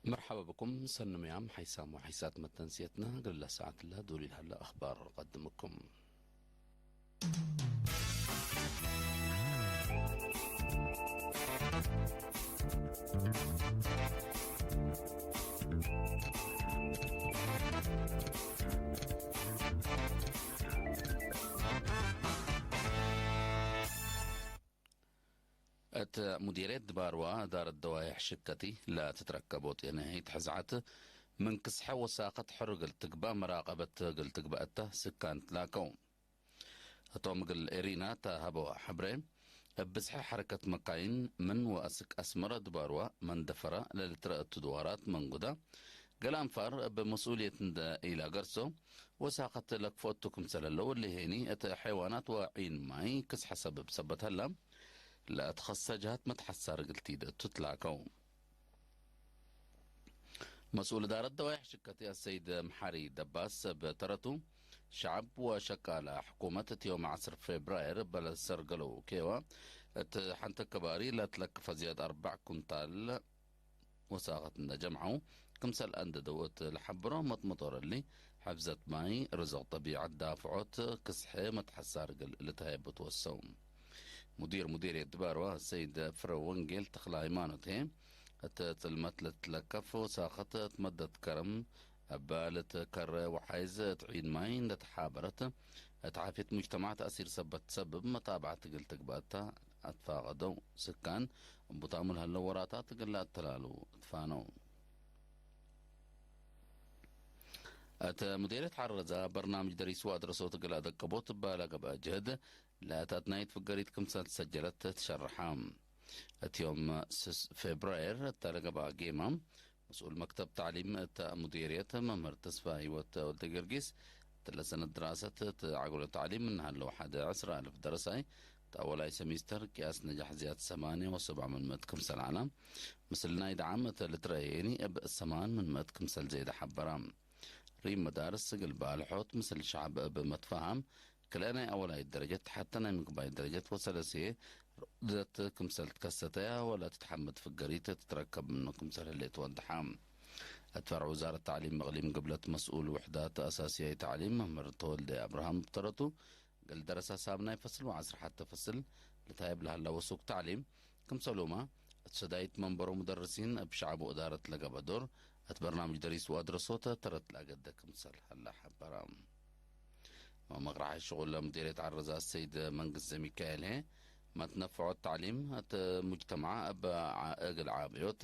مرحبا بكم، سنميام حيسام وحيسات متنسيتنا، قل ساعة لا دولي هلا أخبار قدمكم. እት ሙዲርየት ድባርዋ ዳረት ደዋይሕ ሽከቲ ለትትረከቦ ጤነሄ ትሕዝዓት ምን ክስሐ ወሳኸት ሕሩ እግል ትግባእ መራቐበት እግል ትግባእ እተ ስካን ትላከው። እቶም እግል ኤሪና ተሃበዋ ሕብረ፣ እብ ብዝሐ ሐረከት መካይን ምን ወአስክ አስመረ ድባርዋ መንደፈራ ለልትረአ እቱ ድዋራት መንጉዳ፣ ገለ አንፋር እብ መስኡልየት እንደ ኢላ ገርሶ፣ ወሳኸት ለክፎ እቱ ክምሰል ህለው እሊ ሄኒ እት ሐይዋናት ወዒን ማይ ክስሐ ሰብብ ሰበት ህላ፣ ለእትኸሰ ጀሃት መትሐሳር እግል ቲደ እቱ ትላከው። መስኡል እዳረት ደዋይሕ ሽከቲ አሰይድ መሓሪ ደባስ እብ ተረቱ፣ ሸዐብ ወሸቃላ ሕኩመት እት ዮም ዐስር ፌብራየር በለሰርገለው ኬዋ፣ እት ሐንተ ከባሪ ለትለክፈ ዝያድ አርባዕ ኩንታል ወሳኸት እንደ ጀምዐው፣ ክምሰል አንደደው እት ለሐብሮ መጥመጦር እሊ፣ ሐብዘት ማይ፣ ርዝቕ ጠቢዐት፣ ዳፍዖት፣ ክስሐ፣ መትሐሳር እግል ልትሀየቡ ትወሰው። ሙዲር ሙዲርየት ድባርዋ ሰይድ ፍረ ወንጌል ተኽለ ሃይማኖት፣ እት ጽልመት ለትለከፍ ወሳኸት እት መደት ከረም፣ እበ ልትከረ ወሓይዝ እት ዒድ ማይ እንደተሓበረት፣ እት ዓፍየት ሙጅተማዕ ተእሲር ሰበት ሰብብ መታብዓት እግል ትግባእታ አትፋቐደው። ስካን እቡታሙ ለህለው ወራታት እግል ለአተላሉ እትፋነው። እት ሙዲርየት ሐረዛ በርናምጅ ደሪስ ወአድረሶት እግል አደቀቦት እበ ለገብአ ጅህድ ለእታት ናይት ፍገሪት ክምሰል ሰጀለት ትሸርሐ። እት ዮም ስስ ፌብራየር እተ ለገብአ ጌማ፣ መስኡል መክተብ ተዕሊም እተ ሙዲርየት መምህር ተስፋ ህይወት ወልደ ጊዮርጊስ፣ እትለ ሰነት ድራሰት እት ዓጉለ ተዕሊም እናሃለው ሓደ ዕስራ አልፍ ደረሳይ፣ እት አወላይ ሰሚስተር ቅያስ ነጃሕ ዝያድ ሰማንያ ወሰብዓ ምን ምእት ክምሰል ዐላ፣ ምስል ናይ ደዓም እተ ልትረአየኒ እብ ሰማን ምን ምእት ክምሰል ዜደ ሐበራ። ሪም መዳርስ እግል ባልሖት ምስል ሸዕብ እብ መትፋሃም፣ ክልኤ ናይ አወላይት ደረጀት፣ ሐተ ናይ ምግባይ ደረጀት ወሰለስየ ርኡደት ክምሰል ትከሰተያ ወለ ትትሐመድ ፍገሪት ትትረከብ ምኑ ክምሰል ህሌት ወድሓ። እት ፈርዕ ውዛረት ተዕሊም እቅሊም ግብለት መስኡል ውሕዳት አሳስያይ ተዕሊም መምህር ተወልደ አብርሃም ብተረቱ፣ እግል ደረሳ ሳብናይ ፈስል ወዐስር ሐተ ፈስል ልትሃየብ ለሀላ ወሱክ ተዕሊም፣ ክምሰሉማ እት ሰዳይት መንበሮ ሙደርሲን እብ ሸዕቡ እዳረት ለገብአ ዶር፣ እት በርናምጅ ደሪስ ወአድረሶተ ተረት ለአገደ ክምሰል ሀላ ሐበራ። መምቅራሕ ሽቁል ለሙዲርየት ዐረዛ ሰይድ መንግስት ዘሚካኤል ሄ፣ መትነፍዖት ተዕሊም እት ሙጅተማዕ እብ ዓ-፣ እግል ዓብዮት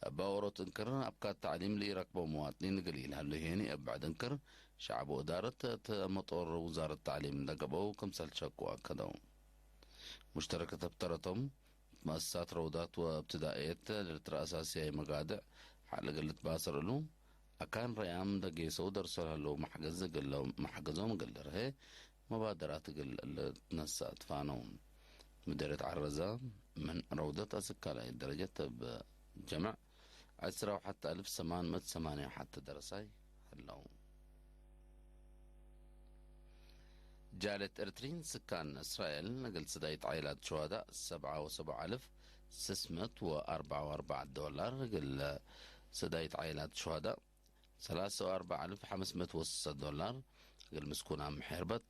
እብ ኦሮት እንክር አብካት ተዕሊም ለኢረክቦ መዋጥኒን እግል ኢልሀሉ ሄኒ እብ ብዕድ እንክር ሸዕቡ እዳረት እት መጦር ውዛረት ተዕሊም ለገብአው ክምሰል ሸቁ አከደው። ሙሽተረከት እብ ተረቶም፣ መአሰሳት ረውዳት ወእብትዳእየት ለልትረአሳስያይ መጋድዕ ሐል እግል ልትባሰር እሉ፣ አካን ረያም ደጌሰው ደርሶ ለህለው መሕገዝ እግል መሕገዞም እግል ደርሀ መባደራት እግል ልትነሳእ ትፋነው። ምደርየት ዐረዛ ምን ረውደት አስካላይ ደረጀት እብ ጀምዕ ዐስራ ወሐተ አልፍ ሰማን ምእት ሰማንያ ወሐተ ደረሳይ ህለው። ጃለት ኤርትሪን ስካን እስራኤል እግል ስዳይት ዓይላት ሸዋዳእ ሰብዓ ወሰብዓ አልፍ ስስ ምእት ወአርብዓ ወአርብዓ ዶላር፣ እግል ስዳይት ዓይላት ሸዋዳእ ሰላሳ ወአርብዓ አልፍ ሐምስ ምእት ወስሳ ዶላር፣ እግል ምስኩን አምሕርበት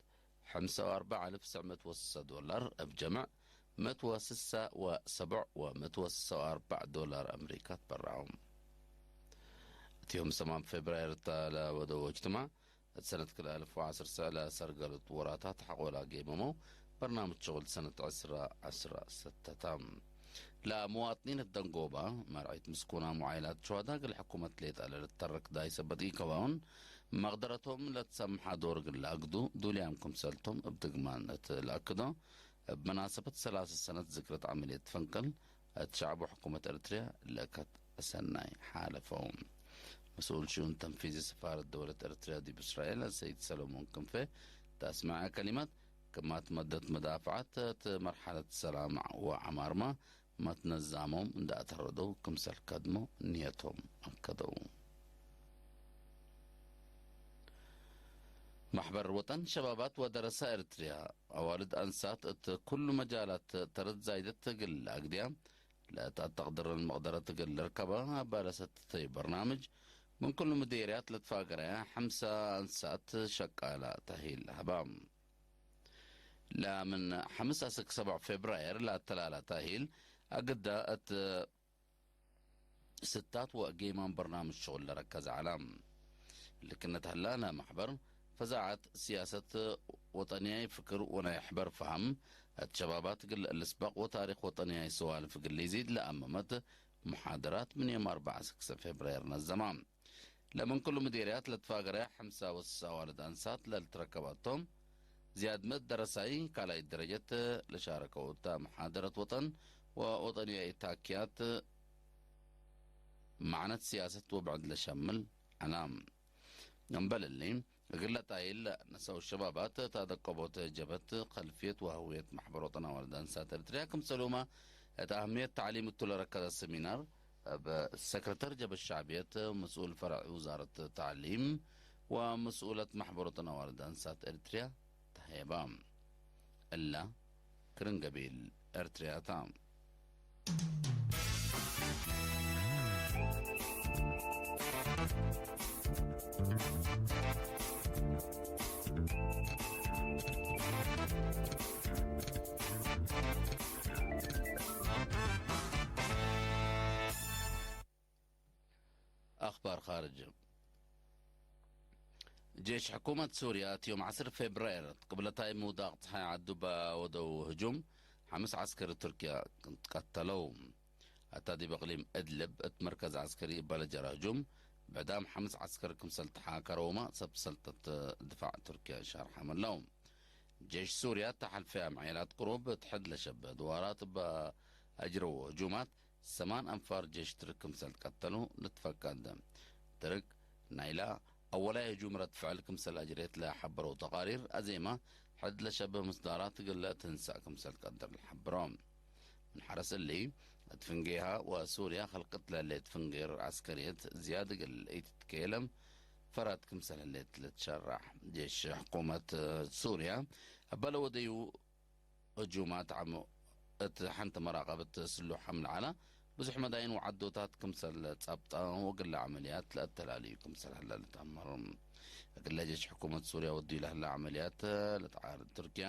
ሐምሳ ወአርብዓ አልፍ ትስዕ ምእት ወስሳ ዶላር፣ እብ ጀምዕ ምእት ወስሳ ወሰብዕ ወምእት ወስሳ ወአርብዕ ዶላር አምሪካ ትበርዖም። እት ዮም ሰማን ፌብራየር እተ ለወደዎ እጅትማዕ፣ እት ሰነት ክልኤ አልፍ ወዐስር ሰዕ ለሰርገሉት ወራታት ሐቆላ ጌመመው በርናምጅ ሸቁል ሰነት ዐስራ ዐስራ ሰተታ። ለሙዋጥኒን እት ደንጎባ፣ መርዒት ምስኩናም ወዓይላት ሸዋዳ እግል ሕኩመት ሌጣ ለልተረክ ዳይ ሰበት ኢከዋውን፣ መቅደረቶም ለትሰምሓ ዶር እግል ለአግዱ ዱልያም ክምሰልቶም እብ ድግማን እት ለአክዶ፣ እብ መናሰበት ሰላሰ ሰነት ዝክረት ዐመልየት ፈንቅል እት ሸዕቡ ሕኩመት ኤርትርያ ለከት ሰናይ ሓለፈው። መስኡል ሽኡን ተንፊዚ ስፋረት ደውለት ኤርትርያ ዲብ እስራኤል ሰይድ ሰሎሞን ክንፈ እት አስመዐ ከሊማት፣ ክማት መደት መዳፍዓት እት መርሐለት ሰላም ወዐማርማ መትነዛሞም እንዳ አተረደው ክምሰል ከድሞ ንየቶም አከደው። ማሕበር ወጠን ሸባባት ወደረሳ ኤርትርያ፣ አዋልድ አንሳት እት ኩሉ መጃላት ተረት ዛይደት እግል አግድያ ለተአተቅድርን መቅደረት እግል ልርከባ አባለሰት ተይ በርናምጅ ምን ኩሉ ምዴርያት ለትፋገረያ ሐምሳ አንሳት ሸቃላ ተሂል ሀባ። ለምን ሐምስ አስክ ሰብዕ ፌብራየር ለአተላላ ተሂል አግዳ እት ስታት ወእጌማን በርናምጅ ሽቁል ለረከዘ ዐላ። ልክነት ሀላ ለማሕበር ፈዛዓት ሲያሰት ወጠንያይ ፍክር ወናይ ሕበር ፈሃም እት ሸባባት ግል ልስበቅ ወታሪክ ወጠንያይ ሰዋልፍ ግል ይዚድ ለአመመት ሙሓደራት ምን ዮም አርበዓ ስክሰ ፌብራየር ነዘማ። ለምን ኩሉ ምዴርያት ለትፋገረ ሐምሳ ወስሳ ዋልድ አንሳት ለልትረከባቶም ዝያድ ምእት ደረሳይ ካልኣይ ደረጀት ለሻረከው እታ መሓደረት ወጠን ወወጠንያ ኢታክያት ማዕነት ሲያሰት ወብዕድ ለሸምል ዐላ። እምበልሊ እግለ ጣይል ነሰው ሸባባት እታ ደቀቦት ጀበት ከልፍየት ወህውየት ማሕበር ወጠና ዋልድ አንሳት ኤርትርያ ክምሰሉማ እታ አህምየት ታዕሊም እቱ ለረከዘ ሰሚናር እብ ሰክረተር ጀበት ሻዕብየት መስኡል ፈረዕ ውዛረት ታዕሊም ወመስኡለት ማሕበር ወጠና ዋልድ አንሳት ኤርትርያ ተሄባ። እላ ክርን ገቢል ኤርትርያታ። أخبار خارج. ጄሽ ሕኩመት ሱርያ እቲ ዮም ዐስር ፌብራየር ቅብለታይ ምውዳቕ ጸሓይ ዓዱ ባወደው ህጁም ሓምስ ዐስከሪ ቱርክያ ቀተለው። ኣታ ዲብ እቅሊም እድልብ እት መርከዝ ዐስከሪ እባለ ጀራ ህጁም ብዕዳም ሓምስ ዐስከሪ ክምሰል ተሓከረውማ ሰብ ሰልጠት ድፋዕ ቱርክያ ሻርሓም ኣለው። ጄሽ ሱርያ ተሓልፈያ ምዕየላት ቅሩብ እት ሕድ ለሸበ ድዋራት እባ ኣጅረዎ ህጁማት ሰማን አንፋር ጄሽ ትርክ ክምሰል ቀተሉ ልትፈቀድ። ትርክ ናይላ አወላይ ህጁም ረድ ፍዕል ክምሰል አጅሬት ለሐበረው ተቃሪር አዜማ ሕድ ለሸብህ ምስዳራት ግለ ትንሳእ ክምሰል ቀድር ለሐብሮ። ምን ሐረስ እሊ እት ፍንጌሃ ወሱርያ ኸልቅት ለሌት ፍንጌር ዐስከርየት ዝያድ ግል ኢትትከየለም ፈራት ክምሰል ህሌት ልትሸራሕ። ጄሽ ሕኩመት ሱርያ አባለ ወደዩ ህጁማት ዓሞ እት ሓንቲ መራቐብት ስሉሕ ኣምልዓላ ብዙሕ መዳይን ወዓዶታት ክምሰል ጸብጣ ወግለ ዓመልያት ለአተላልዩ ክምሰል ሀላ ልትኣመር። እግለ ጀሽ ሕኩመት ሱርያ ወድዩ ለህላ ዓመልያት ለተዓርድ ቱርክያ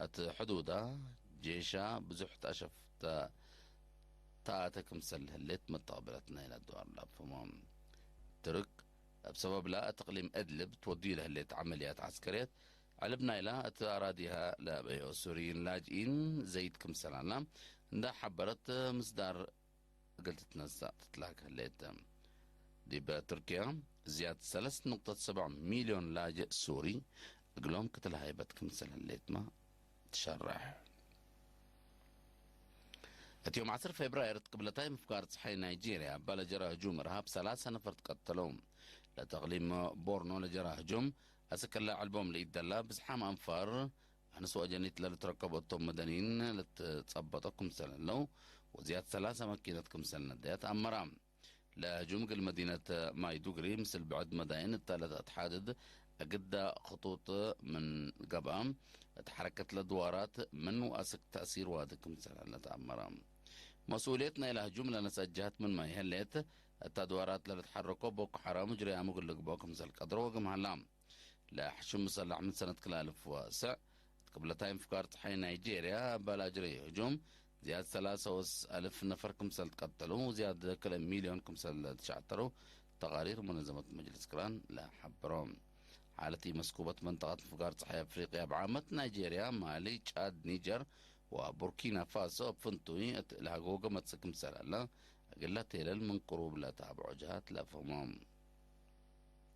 እት ሕዱዳ ጄሻ ብዙሕ ጣሸፍተ ተኣተ ክምሰል ህሌት መተቐበለት ናይላ ድዋር ላፍሞ። ትርክ እብ ሰበብላ እት እቅሊም እድልብ ትወድዩ ለህሌት ዓመልያት ዐስከርየት ዕልብ ናይላ እት አራዲሃ ለበዮ ሱሪይን ላጅኢን ዘይድ ክምሰላላ እንዳ ሐበረት ምስዳር እግል ትትነሳእ ትትላክ ህሌት። ዲብ ቱርክያ ዝያድ ሰለስ ንቁጠት ሰብዕ ሚልዮን ላጅእ ሱሪ እግሎም ክትልሃይበት ክምሰል ህሌትማ ትሸርሕ። እቲ ዮም ዐስር ፌብራየር እት ቅብለታይ ምፍጋር ጸሓይ ናይጄርያ ባለጀራ ህጁም እርሃብ ሰላሳ ነፈር ትቀተለው። ለተቅሊም ቦርኖ ለጀራ ህጁም አስከላ ዕልቦም ለኢደላ ብዝሓም አንፋር ኣንስ ወአጀኒት ለልትረከቦ እቶም መደኒን ለትጸበጦ ክምሰል ህለው ወዝያድ ሰላሳ መኪነት ክምሰል ነደያት አመራ። ለህጁም እግል መዲነት ማይዱግሪ ምስል ብዕድ መዳይን እታ ለተአትሓድድ እግዳ ክጡጥ ምን ገብአ እት ሐረከት ለድዋራት ምን ወአስክ ተእሲር ዋዲ ክምሰል ለተአመረ። መስኡልየት ናይላ ህጁም ለነስአ ጀሃት ምን ማይ ህሌት፣ እታ ድዋራት ለልትሐረኮ ቦኮ ሐራም እጅርያሙ እግል ልግብኦ ክምሰል ቀድሮ ወግም ሀላ። ለሐሽም ሙሰላሕ ምን ሰነት ክላልፍ ወስዕ እት ቅብለታይ ምፍጋር ጸሓይ ናይጄርያ ባላጅሪ ህጁም ዝያድ ሰላሳ ወስ አልፍ ነፈር ክምሰል ትቀተሉ ወዝያድ ክልተ ሚልዮን ክምሰል ትሸዕተሩ ተቃሪር መነዘመት መጅልስ ቅራን ለሐብሮ። ሓለት ኢመስኩበት መንጠቀት ምፍጋር ጸሓይ አፍሪቅያ ብዓመት ናይጄርያ፣ ማሊ፣ ጫድ፣ ኒጀር ወቡርኪና ፋሶ እብ ፍንቱይ እት ለሃጎገ መጽእ ክምሰል አላ እግለ ቴለል ምን ቅሩብ ለታብዖ ጀሃት ለአፍህሞ።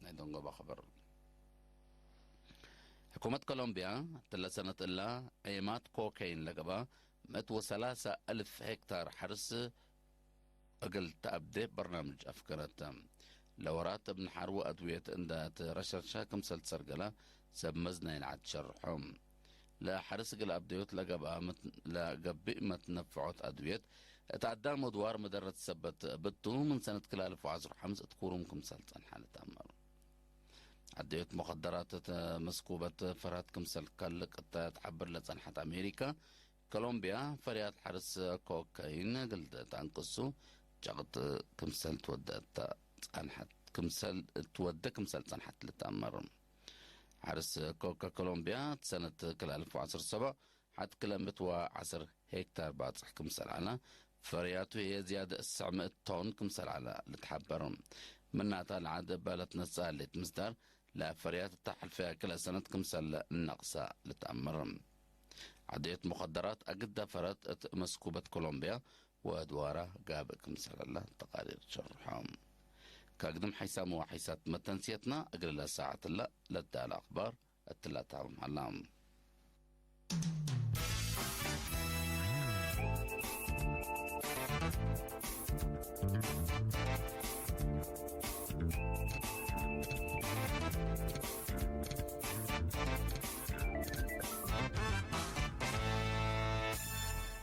ናይ ደንጎባ ኸበር። ሕኩመት ኮሎምቢያ፣ እትለ ሰነት እላ ዔማት ኮከይን ለገብአ ምእት ወሰላሳ እልፍ ሄክታር ሐርስ እግል ተአብዴ በርናምጅ አፍገረት። ለወራት እብ ነሓር ወአድውየት እንዳ ትረሸርሻ ክምሰል ትሰርገላ ሰብ መዝናይ ለዓድ ሸርሖ። ለሐርስ እግል አብደዮት ለገብአ መት-፣ ለገብእ መትነፍዖት አድውየት እት አዳም ወድዋር መደረት ሰበት ብቱ ምን ሰነት ክላልፍ ወዐስር ሐምስ እት ኩሩም ክምሰል ጸንሐ ልትአመር። አደዮት መኸደራት እት መስኩበት ፈርሃት ክምሰል ካልቅ እተ ትሐብር ለጸንሐት አሜሪካ፣ ኮሎምቢያ ፈርያት ሓርስ ኮካይን ግልደት ኣንቅሱ ጨቕጥ ክምሰል ትወደት ጸንሐት ክምሰል ትወደ ክምሰል ጸንሐት ልትኣመር። ሓርስ ኮካ ኮሎምቢያ እቲ ሰነት ክላልፍ ዓስር ሰብዕ ሓት ክለምት ወ ዓስር ሄክታር ባጽሕ ክምሰል ዓላ ፈርያቱ የዝያድ እስዕ ምእት ቶን ክምሰል ዓላ ልትሓበር። ምናታ ለዓድ ባለት ነጻ ሌት ምስዳር ለፈርያት እታ ሕልፈያ ክለ ሰነት ክምሰል ነቕሳ ልትኣምር። ዓደየት ሙኸደራት ኣግዳ ፈረት እት መስኩበት ኮሎምቢያ ወድዋራ ጋብእ ክምሰለላ ተቓሪር ሸርሖም። ካግድም ሓይሳም ወሓይሳት መተንስየትና እግልለ ሰዓትላ ለዳለ ኣኽባር እትላታውን ሃላ።